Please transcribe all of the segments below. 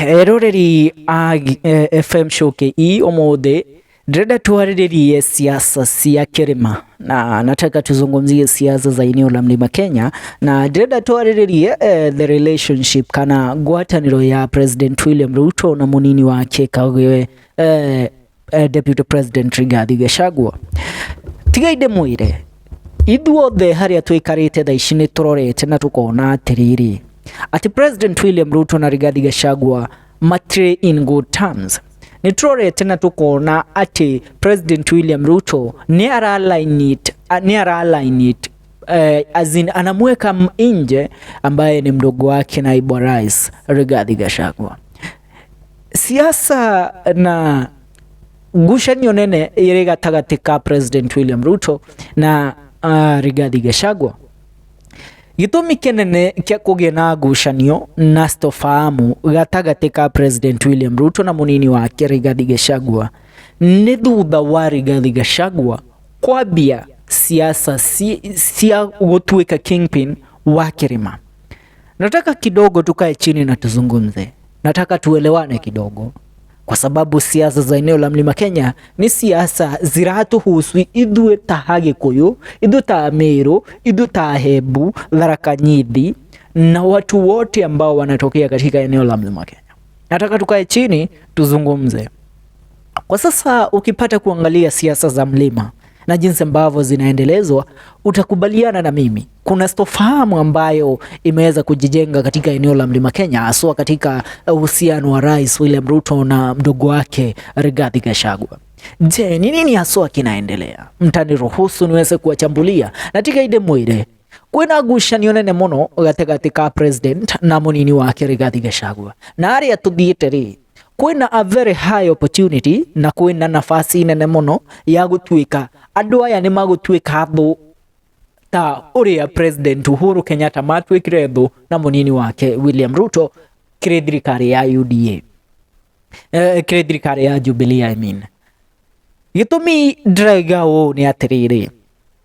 Eroreri a FM Show KE, ũmũthĩ ndĩrenda twarĩrĩrie siasa cia kĩrĩma na nataka tuzungumzie siasa za eneo la Mlima Kenya, na ndĩrenda twarĩrĩrie the relationship kana ngwatanĩro ya President William Ruto na mũnini wake Kagwe, Deputy President Rigathi Gachagua. Tigai ndĩmwĩre, ithuothe harĩa tũikarĩte thaa ici nĩ tũrorete na tũkona atĩrĩrĩ, atĩ President William Ruto na Rigathi Gachagua matirĩ in good terms. Nĩ tũrorete na tũkona atĩ President William Ruto nĩ ara align it, as in anamweka nje ambaye ni mdogo wake, naibu wa rais Rigathi Gachagua. Siasa na ngucanio nene ĩrĩ gatagatĩ ka President William Ruto na Rigathi Gachagua. Gĩtũmi kĩnene kĩa kũgĩa na ngucanio na sitofahamu gatagatĩ ka President William Ruto na mũnini wake Rigathi Gachagua nĩ thutha wa Rigathi Gachagua kwambia siasa cia gũtuĩka kingpin wa kĩrĩma. Nataka kidogo tukae chini na tuzungumze, nataka tuelewane kidogo, kwa sababu siasa za eneo la Mlima Kenya ni siasa ziratuhusu ithuĩ ta Agĩkũyũ, ithuĩ ta Meru, ithuĩ ta Embu, Tharaka Nithi na watu wote ambao wanatokea katika eneo la Mlima Kenya. Nataka tukae chini tuzungumze. Kwa sasa ukipata kuangalia siasa za mlima na jinsi ambavyo zinaendelezwa, utakubaliana na mimi, kuna sitofahamu ambayo imeweza kujijenga katika eneo la Mlima Kenya, haswa katika uhusiano wa Rais William Ruto na mdogo wake Rigathi Gachagua. Je, ni nini haswa kinaendelea? Mtaniruhusu niweze kuwachambulia na tiga ndĩmwĩre, kwĩna ngucanio nene mũno gatagatĩ ka president na mũnini wake Rigathi Gachagua, na arĩa tũthiĩte rĩ, kwĩna a very high opportunity na kwĩna nafasi nene mũno ya gũtuĩka andũ aya nĩ magũtuĩka thũ ta ũrĩa President Uhuru Kenyatta matuĩkire thũ na mũnini wake William Ruto kĩrĩ thirikari ya UDA, kĩrĩ thirikari ya Jubilee, I mean. Gĩtũmi ndĩrauga ũũ nĩ atĩrĩrĩ,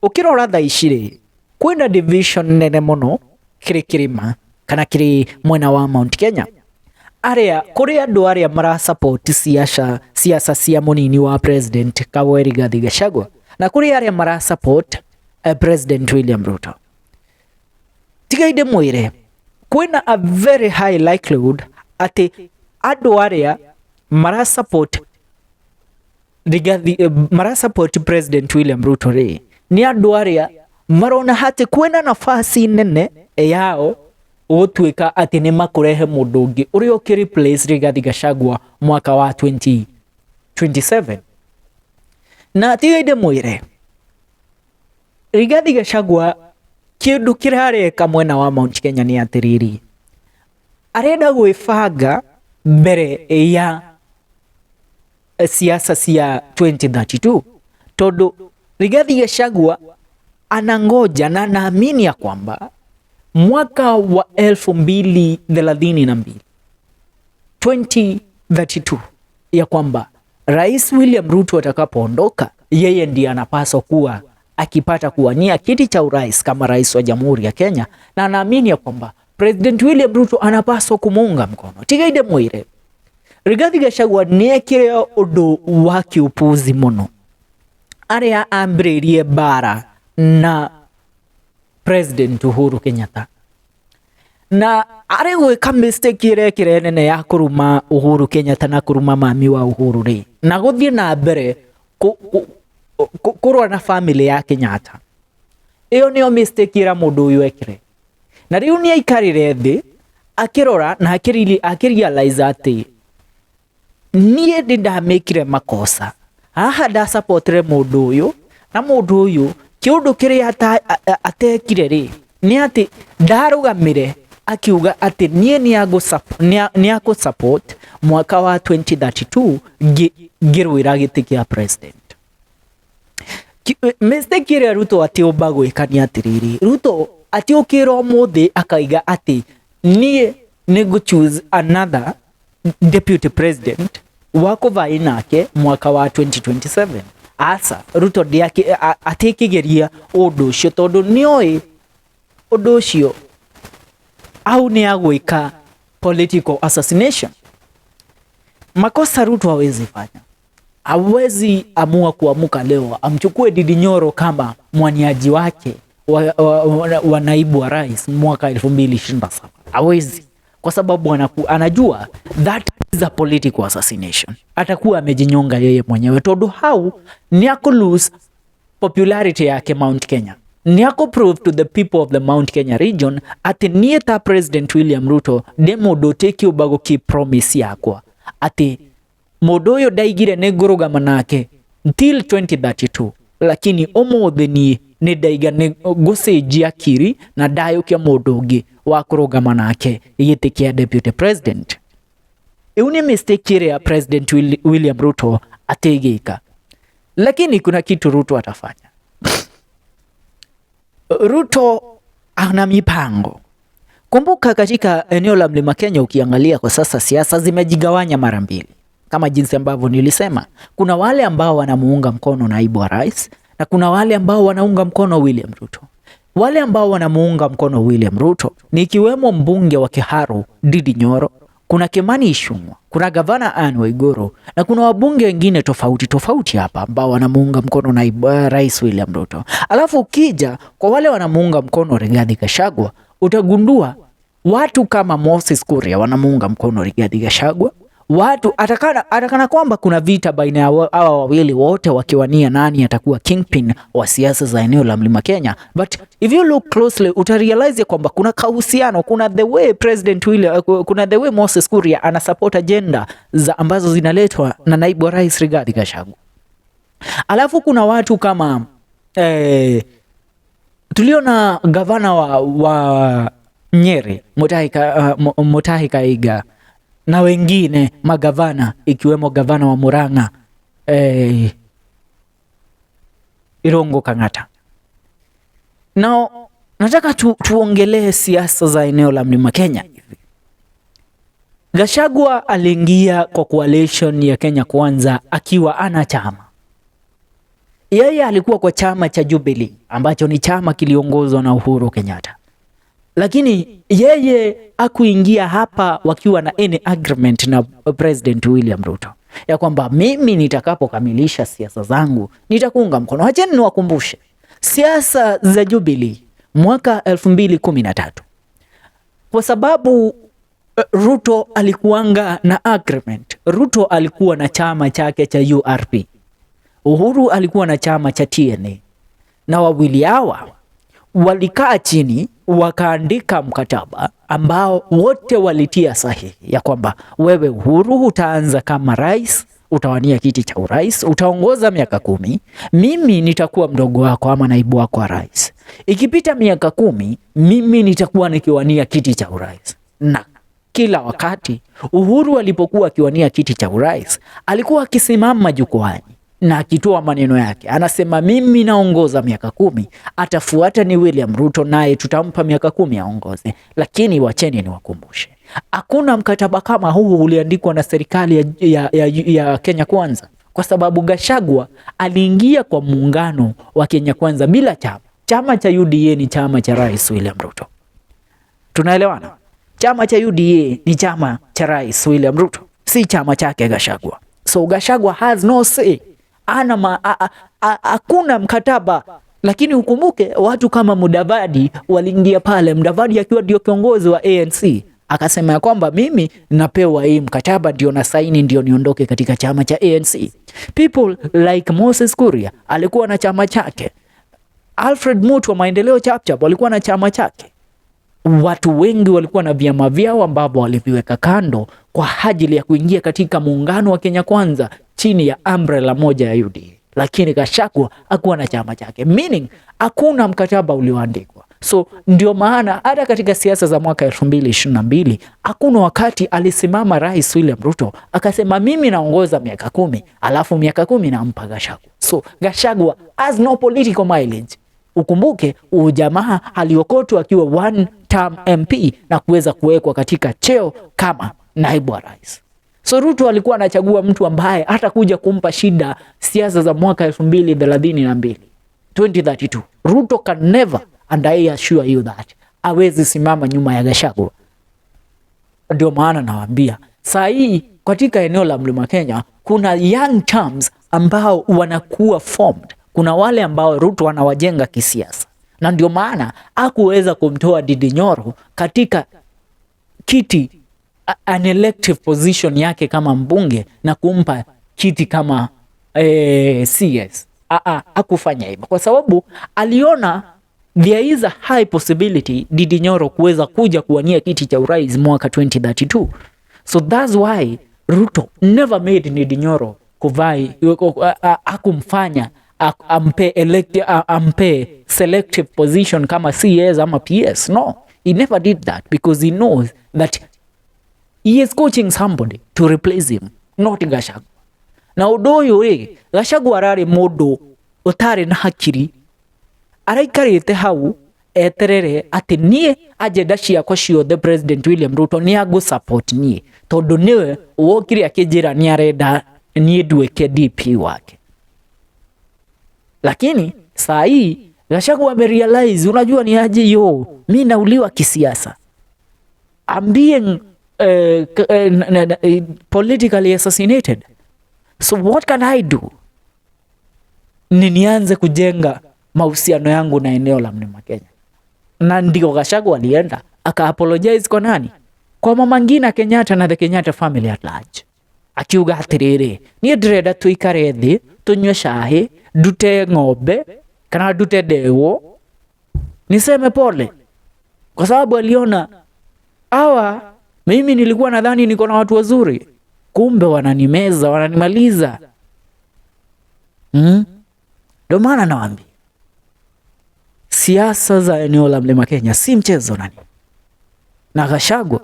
ũkĩrora thaa ici rĩ, kwĩna division nene mũno kĩrĩ kĩrĩma kana kĩrĩ mwena wa Mount Kenya, arĩa kũrĩ andũ arĩa mara support siasa cia mũnini wa president Kagwe Rigathi Gachagua, na kũrĩ arĩa mara support President William Ruto. Tigai ndĩmwĩre, kwĩna a very high likelihood atĩ andũ arĩa mara support Rigathi, mara support President William Ruto rĩ, nĩ andũ arĩa marona atĩ kwĩna nafasi nene yao gũtuĩka atĩ nĩ makũrehe mũndũ ũngĩ ũrĩa ũkĩ replace Rigathi Gachagua mwaka wa 2027. Na tigai ndĩmwĩre, Rigathi Gachagua kĩndũ kĩrareka mwena wa Mount Kenya nĩ atĩrĩrĩ, arenda gwĩbanga mbere ya siasa cia 2032, tondũ Rigathi Gachagua anangoja na anaamini ya kwamba mwaka wa 2032, 2032, ya kwamba Rais William Ruto atakapoondoka, yeye ndiye anapaswa kuwa akipata kuwania kiti cha urais kama rais wa Jamhuri ya Kenya, na anaamini ya kwamba President William Ruto anapaswa kumuunga mkono. Tigai ndĩmwĩre, Rigathi Gachagua nĩekire ũndũ wa kĩũpuzi mũno arĩa ambĩrĩirie mbara na President Uhuru Kenyatta, na arĩ gwĩka mistake ĩrĩa ĩkĩre nene ya kũruma Uhuru Kenyatta na kũruma mami wa Uhuru rĩ, na gũthiĩ na mbere kũrũa na family ya Kenyatta. Ĩyo nĩyo mistake ĩrĩa mũndũ ũyũ ekire, na rĩu nĩ aikarire thĩ akĩrora na akĩrealize atĩ niĩ ndĩ ndamĩkire makosa haha, ndasupportire mũndũ ũyũ, na mũndũ ũyũ kĩũndũ kĩrĩa atekire rĩ, nĩ atĩ ndarũgamire akiuga atĩ niĩ nĩ akũ support mwaka wa 2032 ngĩrũĩra gĩtĩ kĩa president. Mistake ĩrĩa Ruto atiũmba gwĩka nĩ atĩrĩrĩ, Ruto atiũkĩra ũmũthĩ akaiga atĩ niĩ nĩ ngũ choose another deputy president wa kũvai nake mwaka wa 2027. Aca, Ruto atikĩgeria ũndũ ũcio, tondũ nĩoĩ ũndũ ũcio au nĩ agwĩka political assassination. Makosa Ruto hawezi fanya, hawezi amua kuamuka leo amchukue Ndindi Nyoro kama mwaniaji wake wa naibu wa rais mwaka 2027. Hawezi, kwa sababu anajua that is a political assassination. Atakuwa amejinyonga yeye mwenyewe tondu hau ni aku lose popularity yake Mount Kenya, ni aku prove to the people of the Mount Kenya region ati niĩ ta President William Ruto ndĩ mũndũ ũtĩkĩũmba gũ promise yakwa ati mũndũ ũyũ ndaigire nĩ ngũrũgama nake until 2032, lakini ũmũthĩ niĩ nĩ ndaiga nĩ ngũcenjia akiri na ndayũkia mũndũ ũngĩ wa kũrũgama nake gĩtĩ kĩa deputy president. Ĩu nĩ mistake ĩrĩa President William Ruto atigĩka, lakini kuna kitu Ruto atafanya. Ruto ana mipango. Kumbuka katika eneo la Mlima Kenya ukiangalia kwa sasa siasa zimejigawanya mara mbili. Kama jinsi ambavyo nilisema, kuna wale ambao wanamuunga mkono naibu wa rais na kuna wale ambao wanaunga mkono William Ruto. Wale ambao wanamuunga mkono William Ruto ni ikiwemo mbunge wa Kiharu Ndindi Nyoro, kuna Kimani Ichung'wah, kuna gavana Anne Waiguru na kuna wabunge wengine tofauti tofauti hapa ambao wanamuunga mkono naibu rais William Ruto. Alafu ukija kwa wale wanamuunga mkono Rigathi Gachagua, utagundua watu kama Moses Kuria wanamuunga mkono Rigathi Gachagua. Watu atakana kwamba kuna vita baina ya hawa wawili wote wakiwania nani atakuwa kingpin wa siasa za eneo la Mlima Kenya, but if you look closely utarealize kwamba kuna kahusiano, kuna the way President William, kuna the way Moses Kuria ana support agenda za ambazo zinaletwa na naibu wa rais Rigathi Gachagua. Alafu kuna watu kama tuliona gavana wa Nyeri Mutahi Kahiga na wengine magavana ikiwemo gavana wa Murang'a Irungu Kang'ata. Now nataka tuongelee siasa za eneo la Mlima Kenya hivi. Gachagua aliingia kwa coalition ya Kenya Kwanza akiwa ana chama. Yeye alikuwa kwa chama cha Jubilee ambacho ni chama kiliongozwa na Uhuru Kenyatta, lakini yeye akuingia hapa wakiwa na any agreement na President William Ruto ya kwamba mimi nitakapokamilisha siasa zangu nitakuunga mkono. Acheni niwakumbushe siasa za Jubilee mwaka 2013 kwa sababu Ruto alikuanga na agreement. Ruto alikuwa na chama chake cha URP, Uhuru alikuwa na chama cha TNA, na wawili hawa walikaa chini wakaandika mkataba ambao wote walitia sahihi ya kwamba wewe Uhuru utaanza kama rais, utawania kiti cha urais, utaongoza miaka 10, mimi nitakuwa mdogo wako ama naibu wako wa rais. Ikipita miaka 10, mimi nitakuwa nikiwania kiti cha urais. Na kila wakati Uhuru alipokuwa akiwania kiti cha urais, alikuwa akisimama jukwaani na akitoa maneno yake, anasema mimi naongoza miaka 10, atafuata ni William Ruto, naye tutampa miaka 10 aongoze. Lakini wacheni niwakumbushe, hakuna mkataba kama huu uliandikwa na serikali ya Kenya Kwanza, kwa sababu Gachagua aliingia kwa muungano wa Kenya Kwanza bila chama. Chama cha UDA ni chama cha Rais William Ruto. Tunaelewana? Chama cha UDA ni chama cha Rais William Ruto, si chama chake Gachagua. So Gachagua has no say. Ana ma, a, a, a, hakuna mkataba. Lakini ukumbuke watu kama Mudavadi waliingia pale, Mudavadi akiwa ndio kiongozi wa ANC akasema ya kwamba mimi napewa hii mkataba ndio na saini ndio niondoke katika chama cha ANC. People like Moses Kuria alikuwa na chama chake. Alfred Mutua Maendeleo Chapchap walikuwa na chama chake. Watu wengi walikuwa na vyama vyao ambavyo waliviweka kando kwa ajili ya kuingia katika muungano wa Kenya Kwanza chini ya umbrella moja ya UDA. Lakini Gachagua hakuwa na chama chake, meaning hakuna mkataba ulioandikwa. So ndio maana hata katika siasa za mwaka 2022 hakuna wakati alisimama Rais William Ruto akasema mimi naongoza miaka 10, alafu miaka 10 nampa Gachagua. So Gachagua has no political mileage. Ukumbuke ujamaa aliokotwa akiwa one term MP na kuweza kuwekwa katika cheo kama naibu wa rais. So Ruto alikuwa anachagua mtu ambaye hatakuja kumpa shida siasa za mwaka 2032, 2032. Ruto can never, and I assure you that, hawezi simama nyuma ya Gachagua. Ndio maana nawaambia saa hii katika eneo la Mlima Kenya kuna young terms ambao wanakuwa formed. Kuna wale ambao Ruto anawajenga kisiasa, na ndio maana hakuweza kumtoa Ndindi Nyoro katika kiti, an elective position yake kama mbunge na kumpa kiti kama CS. Hakufanya hivyo kwa sababu aliona there is a high possibility Ndindi Nyoro kuweza kuja kuwania kiti cha urais mwaka 2032. So that's why Ruto never made Ndindi Nyoro kuvie, hakumfanya ampe selective position kama CS ama PS. No, he never did that because he knows that he is coaching somebody to replace him, not Gachagua. Na ũndũ ũyũ rĩ, Gachagua ararĩ mũndũ ũtarĩ na hakiri, araikarĩte hau eterere atĩ niĩ agenda ciakwa ciothe President William Ruto nĩ agũ support niĩ, tondũ nĩwe wokire akĩnjĩra nĩ arenda niĩ nduĩke DP wake. Lakini saa hii Gachagua amerealize, unajua ni aje, yo mi nauliwa kisiasa, I'm being politically assassinated, so what can I do? Ni nianze kujenga mahusiano yangu na eneo la Mlima Kenya. Na ndio Gachagua alienda aka apologize kwa nani? Kwa Mama Ngina Kenyatta na the Kenyatta family at large, akiuga atiriri, niĩ ndĩrenda tũikare thĩ, tũnyue cai, ndute ng'ombe kana ndute ndegwa, niseme pole, kwa sababu aliona hawa, mimi nilikuwa nadhani niko na watu wazuri, kumbe wananimeza, wananimaliza. Ndio maana nawaambia siasa za eneo la Mlima Kenya si mchezo nani. Na Gachagua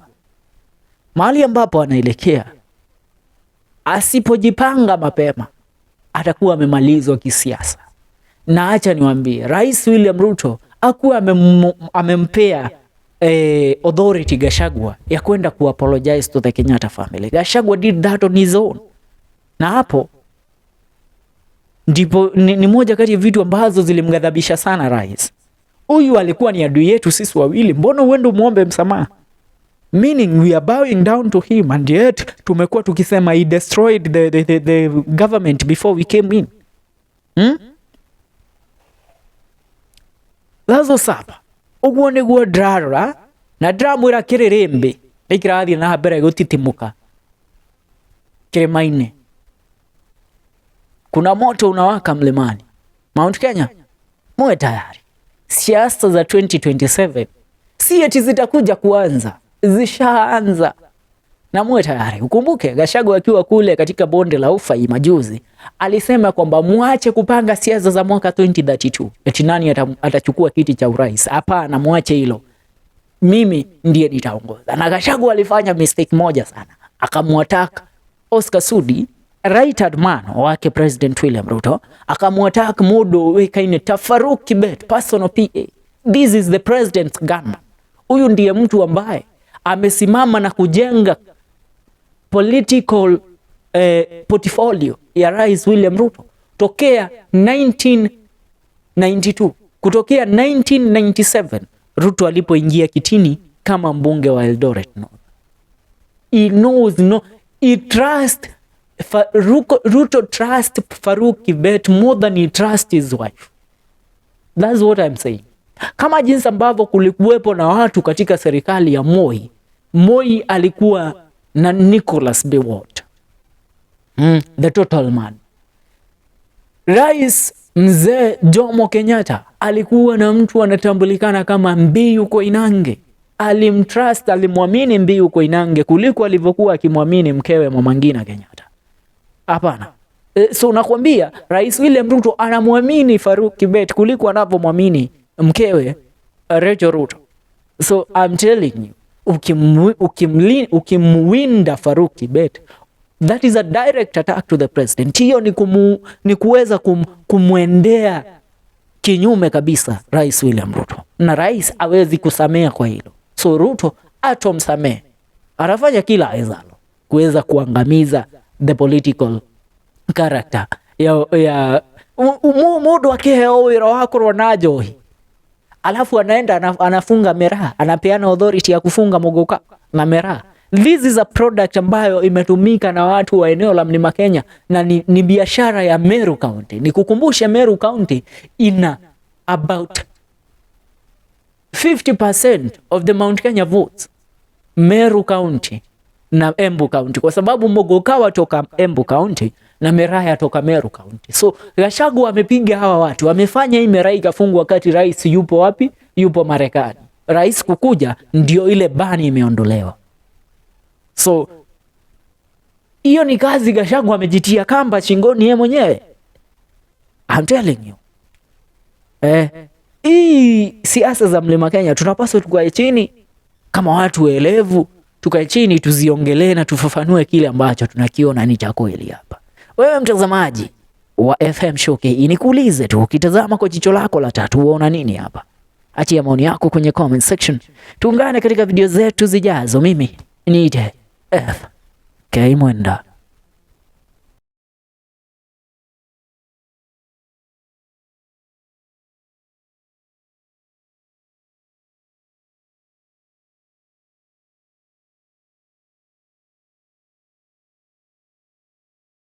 mahali ambapo anaelekea, asipojipanga mapema atakuwa amemalizwa kisiasa. Na acha niwaambie, Rais William Ruto akuwa amempea authority Gachagua ya kwenda ku apologize to the Kenyatta family. Gachagua did that on his own, na hapo ndipo ni moja kati ya vitu ambazo zilimghadhabisha sana rais. Huyu alikuwa ni adui yetu sisi wawili, mbona uende muombe msamaha? Meaning we are bowing down to him and yet tumekuwa tukisema he destroyed the government before we came in. Hmm? That's what's up. Ũguo nĩguo ndĩrarora na ndĩramwĩra kĩrĩrĩmbĩ nĩ kĩrathiĩ na mbere gũtitimũka kĩrĩma-inĩ. Kuna moto unawaka mlimani Mount Kenya, muwe tayari. Siasa za 2027 si eti zitakuja kuanza, zishaanza na muwe tayari. Ukumbuke Gachagua akiwa kule katika bonde la Ufa majuzi alisema kwamba muache kupanga siasa za mwaka 2032, eti nani atachukua kiti cha urais. Hapana, muache hilo, mimi ndiye nitaongoza. Na Gachagua alifanya mistake moja sana, akamwattack Oscar Sudi, right hand man wake President William Ruto, akamwattack mundu wikaine ta Farouk Kibet, personal PA. This is the president's gunman. Huyu ndiye mtu ambaye amesimama na kujenga political portfolio ya Rais William Ruto tokea 1992, kutokea 1997 Ruto alipoingia kitini kama mbunge wa Eldoret North. He knows, no, he trust Ruto trust Farouk Kibet more than he trust his wife. That's what I'm saying. Kama jinsi ambavyo kulikuwepo na watu katika serikali ya Moi. Moi alikuwa na Nicholas Biwott. The total man. Rais Mzee Jomo Kenyatta alikuwa na mtu anatambulikana kama Mbiyu Koinange. Alimtrust, alimwamini Mbiyu Koinange kuliko alivyokuwa akimwamini mkewe Mama Ngina Kenyatta. Hapana. So nakwambia Rais William Ruto anamwamini Farouk Kibet kuliko anavyomwamini mkewe Rachel Ruto. So I'm telling you, ukimwinda Farouk Kibet, that is a direct attack to the president. Hiyo ni kuweza kumwendea kinyume kabisa Rais William Ruto, na rais hawezi kusamea kwa hilo. So Ruto atomsamee, anafanya kila awezalo kuweza kuangamiza the political character ya mundu akiheo wira wa kurwa na njohi, alafu anaenda anafunga miraa, anapeana authority ya kufunga muguka na miraa. This is a product ambayo imetumika na watu wa eneo la Mlima Kenya na ni biashara ya Meru County. Nikukumbushe, Meru County ina about 50% of the Mount Kenya votes. Meru County na Embu County, kwa sababu Muguka toka Embu County na Meraya toka Meru County. So Gachagua amepiga hawa watu, amefanya hii miraa ikafungwa wakati rais yupo wapi? Yupo Marekani. Rais kukuja ndio ile ban imeondolewa. So hiyo ni kazi Gachagua amejitia kamba shingoni yeye mwenyewe. I'm telling you. Hii siasa za Mlima Kenya tunapaswa tukae chini kama watu werevu, tukae chini tuziongelee na tufafanue kile ambacho tunakiona ni cha kweli hapa. Wewe mtazamaji wa FM Show KE, nikuulize tu, ukitazama kwa jicho lako la tatu uona nini hapa? Achia maoni yako kwenye comment section. Tuungane katika video zetu zijazo. Mimi niite FK Mwenda.